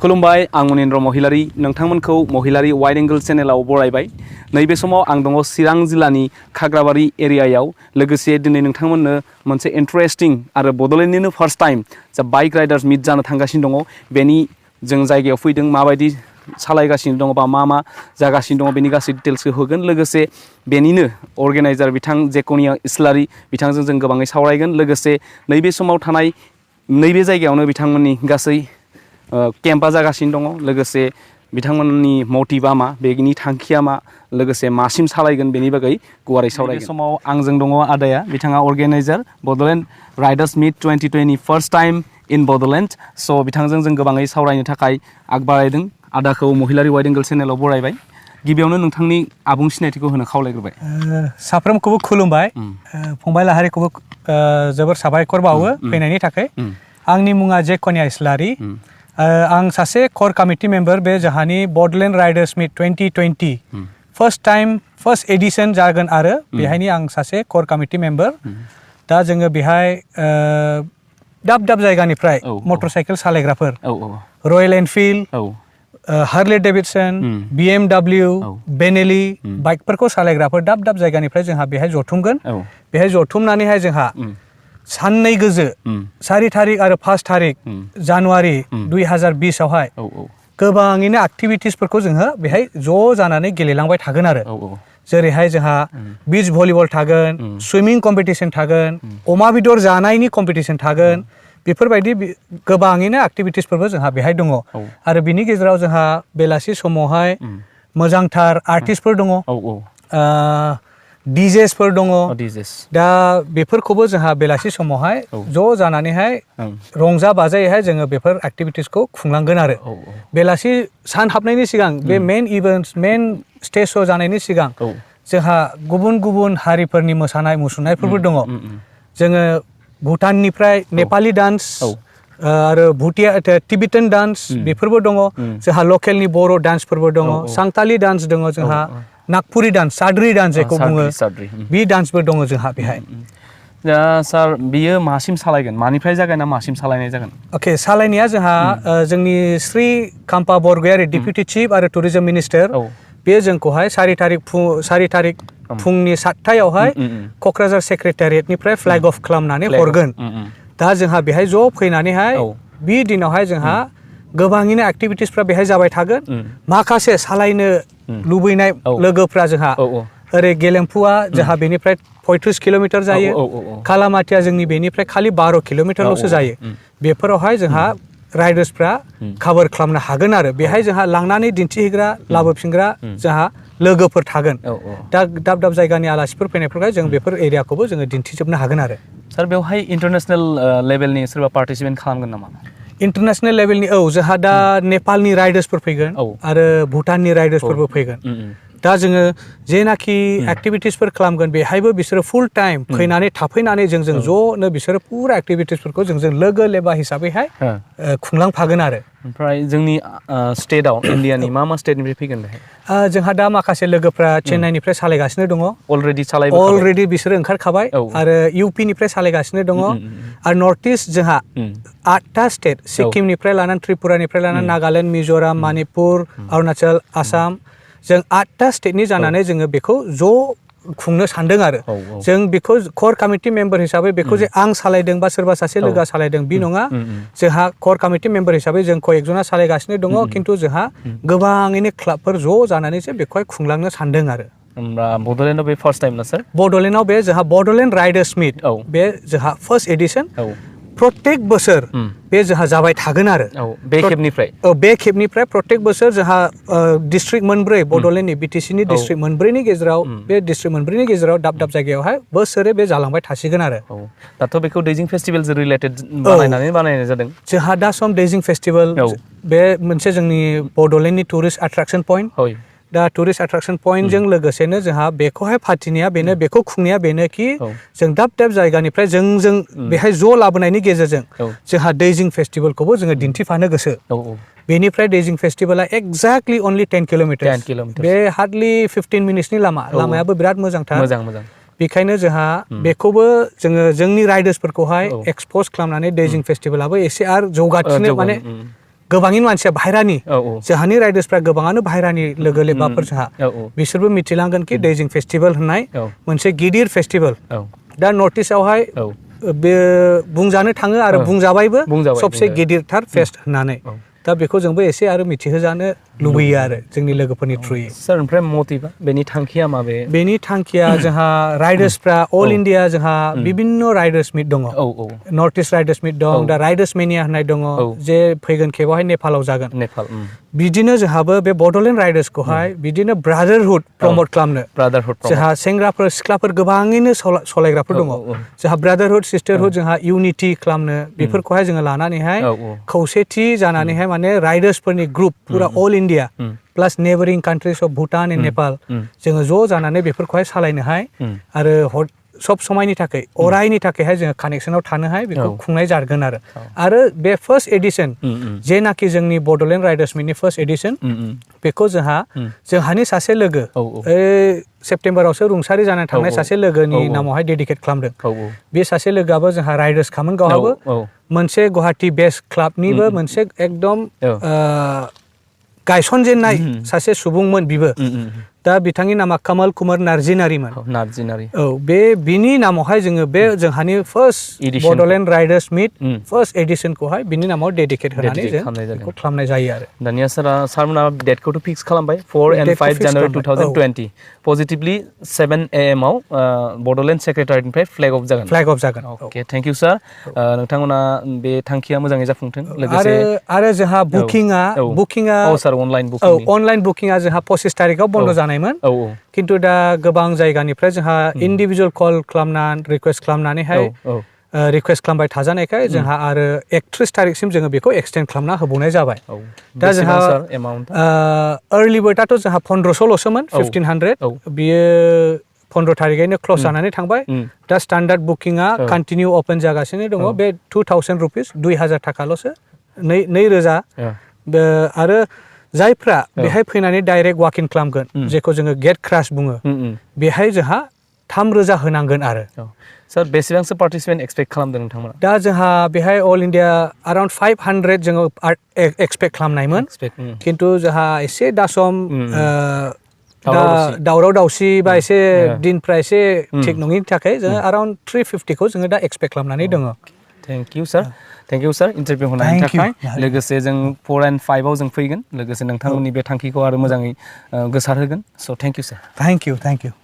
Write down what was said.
खुलुमबाय आं मनिन्द्र महिलारी नोंथांमोनखौ महिलारी wide angle चेनेलाव बरायबाय नैबे समाव आं दङ चिरां जिल्लानि खाग्राबारि एरियायाव लोगोसे दिनै नोंथांमोननो मोनसे इन्टारेस्टिं आरो बड'लेण्डनिनो फार्स्ट टाइम जा बाइक राइडार्स मिट जानो थांगासिनो दङ बेनि जों जायगायाव फैदों माबायदि सालायगासिनो दङ बा मा जागासिनो दङ बेनि गासै डिटेल्सखौ होगोन लोगोसे बेनिनो अर्गेनाइजार बिथां जेकनिया इस्लारि बिथांजों जों गोबाङै सावरायगोन लोगोसे नैबे समाव थानाय नैबे जायगायावनो बिथांमोननि गासै केम्पा जागासिनो दङ लोगोसे बिथांमोननि मटिभा मा बेनि थांखिया मा लोगोसे मासिम सालायगोन बेनि बागै गुवारै सावरायगोन। बे समाव आंजों दङ आदाया बिथाङा organiser Bodoland riders meet 2020 first time in Bodoland स' बिथांजों जों गोबाङै सावरायनो थाखाय आगबारायदों आदाखौ महिलारी वाइड एंगल चेनेलाव बरायबाय गिबियावनो नोंथांनि आबुं सिनायथिखौ होनो खावलायग्रोबाय। साफ्रोमखौबो खुलुमबाय फंबाय लाहारिखौबो जोबोर साबायखर बावो फैनायनि थाखाय। आंनि मुङा जेकनिया इस्लारि आं सासे कोर कमिटि मेम्बार बे जोंहानि Bodoland riders meet 2020 first time first addition जागोन आरो बेहायनि आं सासे कोर कमिटि मेम्बार। दा जोङो बेहाय दाब जायगानिफ्राय मटरसाइकेल सालायग्राफोर Royal Enfield Harley Davidson BMW Benelli बाइकफोरखौ सालायग्राफोर दाब जायगानिफ्राय जोंहा बेहाय जथुमगोन। बेहाय जथुमनानैहाय जोंहा साननै गोजो 4 थारिख आरो 5 थारिख जानुवारि 2020 आवहाय गोबाङैनो एक्टिभिटिसफोरखौ जोङो बेहाय ज' जानानै गेलेलांबाय थागोन आरो जेरैहाय जोंहा बीच भलिबल थागोन सुइमिं कम्पिटिशन थागोन अमा बेदर जानायनि कम्पिटिशन थागोन बेफोरबायदि गोबाङैनो एक्टिभिटिसफोरबो जोंहा बेहाय दङ आरो बिनि गेजेराव जोंहा बेलासि समावहाय मोजांथार आर्टिस्टफोर दङ डिजेसफोर दङ दा बेफोरखौबो जोंहा बेलासि समावहाय ज' जानानैहाय रंजा बाजायैहाय जोङो बेफोर एक्टिभिटिसखौ खुंलांगोन आरो बेलासि सान हाबनायनि सिगां बे मेन इभेन्ट्स मेन स्टेज श' जानायनि सिगां जोंहा गुबुन हारिफोरनि मोसानाय मुसुरनायफोरबो दङ जोङो भुटाननिफ्राय नेपाली डान्स आरो टिबिटेन डान्स बेफोरबो दङ जोंहा लकेलनि बर' डान्सफोरबो दङ सांताली डान्स दङ जोंहा नागपुरी डान्स साद्रि डान्स जेखौ बुङो बे डान्सबो दङ जोंहा बेहाय। दा सार बियो मासिम सालायगोन मानिफ्राय जागोन ना मासिम सालायनाय जागोन? अके सालायनाया जोंहा जोंनि श्री काम्पा बरगयारि डिप्युटि चिफ आरो टुरिजम मिनिस्टार बे जोंखौहाय 4 थारिख फुंनि 7टायावहाय क'क्राझार सेक्रेटारियेटनिफ्राय फ्लैग अफ खालामनानै हरगोन। दा जोंहा बेहाय ज' फैनानैहाय बे दिनावहाय जोंहा गोबाङैनो एक्टिभिटिसफ्रा बेहाय जाबाय थागोन माखासे सालायनो लुबैनाय लोगोफ्रा जोंहा ओरै गेलेमफुआ जोंहा बेनिफ्राय 35 किल'मिटार जायो कालामाटिया जोंनि बेनिफ्राय खालि 12 किल'मिटारल'सो जायो बेफोरावहाय जोंहा राइडार्सफ्रा कभार खालामनो हागोन आरो बेहाय जोंहा लांनानै दिन्थिहैग्रा लाबोफिनग्रा जोंहा लोगोफोर थागोन दा दाब जायगानि आलासिफोर फैनायफोरखाय जों बेफोर एरियाखौबो जोङो दिन्थिजोबनो हागोन आरो। सार बेवहाय इन्टारनेशनेल लेभेलनि सोरबा पार्टिसिपेट खालामगोन नामा? इन्टारनेशनेल लेभेलनि जोंहा दा नेपालनि राइडार्सफोर फैगोन आरो भुटाननि राइडार्सफोरबो फैगोन दा जोङो जेनाखि एक्टिभिटिसफोर खालामगोन बेहायबो बिसोरो फुल टाइम फैनानै थाफैनानै जोंजों ज'नो बिसोरो पुरा एक्टिभिटिसफोरखौ जोंजों लोगो लेबा हिसाबैहाय खुंलांफागोन आरो। ओमफ्राय जोंनि स्टेटआव इण्डियानि मा स्टेटनिफ्राय फैगोन बेहाय? जोंहा दा माखासे लोगोफ्रा चेन्नाइनिफ्राय सालायगासिनो दङ अलरेडि बिसोरो ओंखारखाबाय आरो इउपिनिफ्राय सालायगासिनो दङ आरो नर्थ इस्ट जोंहा 8टा स्टेट सिक्किमनिफ्राय लानानै त्रिपुरानिफ्राय लानानै नागालेण्ड मिज'राम मणिपुर अरुणाचल आसाम जों 8टा स्टेटनि जानानै जोङो बेखौ ज' खुंनो सानदों आरो जों बेखौ कोर कमिटि मेम्बार हिसाबै बेखौ जे आं सालायदों बा सोरबा सासे लोगोआ सालायदों बे नङा जोंहा कोर कमिटि मेम्बार हिसाबै जों कयेकजना सालायगासिनो दङ खिन्थु जोंहा गोबाङैनो क्लाबफोर ज' जानानैसो बेखौहाय खुंलांनो सानदों आरो। बड'लेण्डआव बे फार्स्ट टाइम ना सार? बड'लेण्डआव बे जोंहा बड'लेण्ड राइडार्स मिट बे जोंहा फार्स्ट एडिशन प्रत्येक बोसोर बे जोंहा जाबाय थागोन आरो बे खेबनिफ्राय प्रत्येक बोसोर जोंहा डिस्ट्रिक्ट मोनब्रै बड'लेण्डनि बिटिसिनि डिस्ट्रिक्ट मोनब्रैनि गेजेराव बे डिस्ट्रिक्ट मोनब्रैनि गेजेराव दाब जायगायावहाय बोसोरे बे जालांबाय थासिगोन आरो। दाथ' बेखौ दैजिं फेस्टिभेलजों रिलेटेड बानायनाय जादों। जोंहा दा सम दैजिं फेस्टिभेल बे मोनसे जोंनि बड'लेण्डनि टुरिस्ट एट्राक्शन पइन्ट दा टुरिस्ट एट्राक्शन पइन्टजों लोगोसेनो जोंहा बेखौहाय फाथिनाया बेनो बेखौ खुंनाया बेनो कि जों दाब जायगानिफ्राय जों बेहाय ज' लाबोनायनि गेजेरजों जोंहा दैजिं फेस्टिभेलखौबो जोङो दिन्थिफानो गोसो बेनिफ्राय दैजिं फेस्टिभेला एक्जेक्टलि अनलि 10 किल'मिटार बे हार्डलि 15 मिनिट्सनि लामायाबो बिराद मोजांथार बेखायनो जोंहा बेखौबो जोंनि राइडार्सफोरखौहाय एक्सप'ज खालामनानै दैजिं फेस्टिभेलाबो एसे आरो जौगाथिनो माने गोबाङैनो मानसिया बाहेरानि जोंहानि राइडार्सफ्रा गोबाङानो बाहेरानि लोगो लेबाफोर जोंहा बिसोरबो मिथिलांगोन कि दैजिं फेस्टिभेल होननाय मोनसे गिदिर फेस्टिभेल दा नर्थ इस्टआवहाय बे बुंजानो थाङो आरो बुंजाबायबो सबसे गिदिरथार फेस्ट होननानै दा बेखौ जोंबो एसे आरो मिथिहोजानो लुबैयो आरो जोंनि लोगोफोरनि थ्रुयै सार ओमफ्राय मटिभा बेनि थांखिया माबे बेनि थांखिया जोंहा राइडार्सफ्रा अल इन्डिया जोंहा बिभिन्न राइडार्स मिट दङ नर्थ इस्ट राइडार्स मिट दं दा राइडार्स मेनिया होननाय दङ जे फैगोन खेबावहाय नेपालाव जागोन बिदिनो जोंहाबो बे बड'लेण्ड राइडार्सखौहाय बिदिनो ब्रादारहुड प्रमट खालामनो जोंहा सेंग्राफोर सिख्लाफोर गोबाङैनो सलायग्राफोर दङ जोंहा ब्रादारहुड सिस्टारहुड जोंहा इउनिटि खालामनो बेफोरखौहाय जोङो लानानैहाय खौसेथि जानानैहाय माने राइडार्सफोरनि ग्रुप पुरा all India plus neighbouring countries of Bhutan and Nepal जोङो ज' जानानै बेफोरखौहाय सालायनोहाय आरो सब समायनि थाखाय अरायनि थाखायहाय जोङो कानेक्सनाव थानोहाय बेखौ खुंनाय जागोन आरो बे फार्स्ट एडिशन जेनाखि जोंनि बड'लेण्ड राइडार्स मिटनि फार्स्ट एडिशन बेखौ जोंहानि सासे लोगो सेप्तेम्बरावसो रुंसारि जानानै थांनाय सासे लोगोनि नामावहाय डेडिकेट खालामदों बे सासे लोगोआबो जोंहा राइडार्स खामोन गावहाबो मोनसे गुवाहाटी बेस्ड क्लाबनिबो मोनसे एकदम गायसनजेननाय सासे सुबुंमोन बिबो दा बिथांनि नामा कमल कुमार नार्जिनारिमोन बिनि नामावहाय जोङो बे जोंहानि फार्स्ट बड'लेण्ड राइडार्स मिट फार्स्ट एडिशनखौहाय बिनि नामाव डेडिकेट होनानै जों बेखौ खालामनाय जायो आरो दानिया सारमोना डेटखौथ' फिक्स खालामबाय 4 and 5 जानुवारि 2020 पजिटिभलि 7 AM आव बड'लेण्ड सेक्रेटारियेटनिफ्राय फ्लेग अफ जागोन अके थेंक इउ सार नोंथांमोना बे थांखिया मोजाङै जाफुंथों लोगोसे आरो जोंहा बुकिंआ अनलाइन बुकिंआ जोंहा 25 तारिखआव बन्द जानायमोन किन्तु दा गोबां जायगानिफ्राय जोंहा इन्डिभिजुअल कल खालामनानै रिक्वेस्ट खालामनानैहाय रिक्वेस्ट खालामबाय थाजानायखाय जोंहा आरो 31 तारिखसिम जोङो बेखौ एक्सटेन्ड खालामना होबावनाय जाबाय दा जोंहा अर्लि बार्डआथ' जोंहा 1500ल'सोमोन 1500 बियो 15 तारिखैनो क्ल'ज जानानै थांबाय दा स्टान्डार्ड बुकिंआ कन्टिनिउ अपेन जागासिनो दङ बे 2000 रुपिस 2000 थाखाल'सो 2000 आरो जायफ्रा बेहाय फैनानै डाइरेक्ट वाक इन खालामगोन जेखौ जोङो गेट क्रास बुङो बेहाय जोंहा 3000 होनांगोन आरो सार बेसेबांसो पार्टिसिपेन्ट एक्सपेक्ट खालामदों नोंथांमोना दा जोंहा बेहाय अल इन्डिया अराउन्ड 500 जोङो एक्सपेक्ट खालामनायमोन किन्तु जोंहा एसे दा सम दावराव दावसि बा एसे दिनफ्रा एसे थिग नङिनि थाखाय जोङो अराउन्ड 350खौ जोङो दा एक्सपेक्ट खालामनानै दङ थेंक इउ सार इन्टारभिउ होनायनि थाखाय लोगोसे जों 4 and 5 आव जों फैगोन लोगोसे नोंथांमोननि बे थांखिखौ आरो मोजाङै गोसारहोगोन स' thank you sir thank U